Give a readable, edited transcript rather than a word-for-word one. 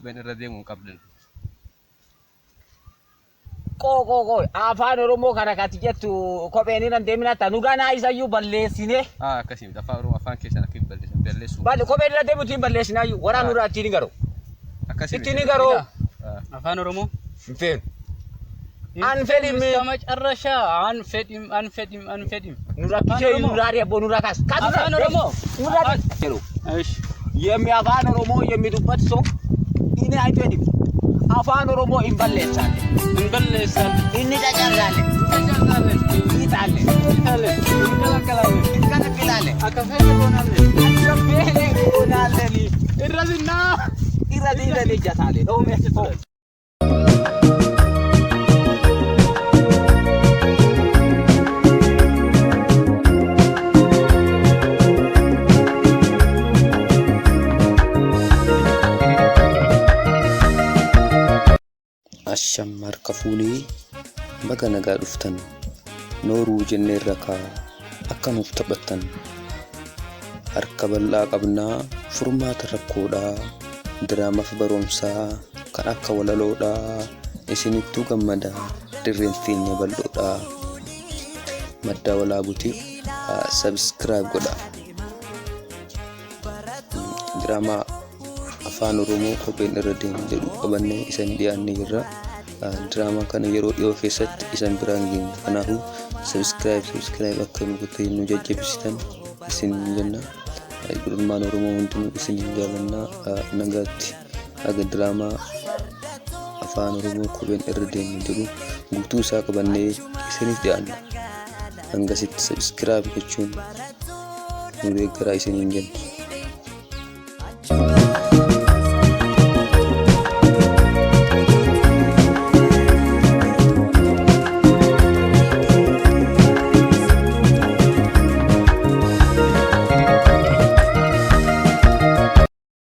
Kopheen irra deemuu hin qabdan. Qoo qoo qoo afaan Oromoo kana kati jettu kopheen irra hin deemina ta'a nu ganaa isayyuu balleessine. Ah, akkasii miti. Afaan Oromoo afaan keessan akka hin balleessan balleessuu. Bal kopheen irra deemutu hin balleessinaayyuu waraan nurraa ittiin hin garuu. Akkasii Ittiin hin garuu. Ah, Afaan Oromoo. Hin feenu. An fedhim. እስከ መጨረሻ አንፈድም አንፈድም አንፈድም። Nu rakkisee Afaan Oromoo. nurraa ari'a nurraa kaas. Kaas Afaan Oromoo. Nurraa jedhu. እሺ Yemmi afaan Oromoo yemmi dubbatu so inni አይፈድም. Afaan Oromoo hin balleessaalle. እንበለሳለን፣ Inni cacarraalle. እንጨርሳለን፣ Hiixaalle. እንቀላለን፣ እንቀላቀላለን፣ Hin kalaqilaalle. አከፌን እንሆናለን። Akka feene goonaallee. እረዝና Irra diinda ejjataalle. Dhoome. Asham harka fuunee baga nagaa dhuftan nooruu jenneerra kaa akka nuuf taphattan harka bal'aa qabnaa furmaata rakkoodhaa diraamaaf barumsaa kan akka walaloodhaa isinittuu gammadaa dirreen teenya bal'oodhaa madda walaabuutiif subscribe godhaa. Diraamaa afaan Oromoo kopheen irra deemu jedhu qabannee isin dhiyaannee jirra. Diraamaa kana yeroo dhiyoo keessatti isin biraan geenya. Kanaafuu subscribe subscribe akka nu gootanii nu jajjabeessitan isin jenna. Ilmaan Oromoo hundinuu isin jaalannaa nagaatti haga diraamaa afaan Oromoo kopheen irra deemu jedhu guutuu isaa qabannee isiniif dhiyaanna. Hangasitti subscribe gochuun nu deeggaraa isiniin jenna.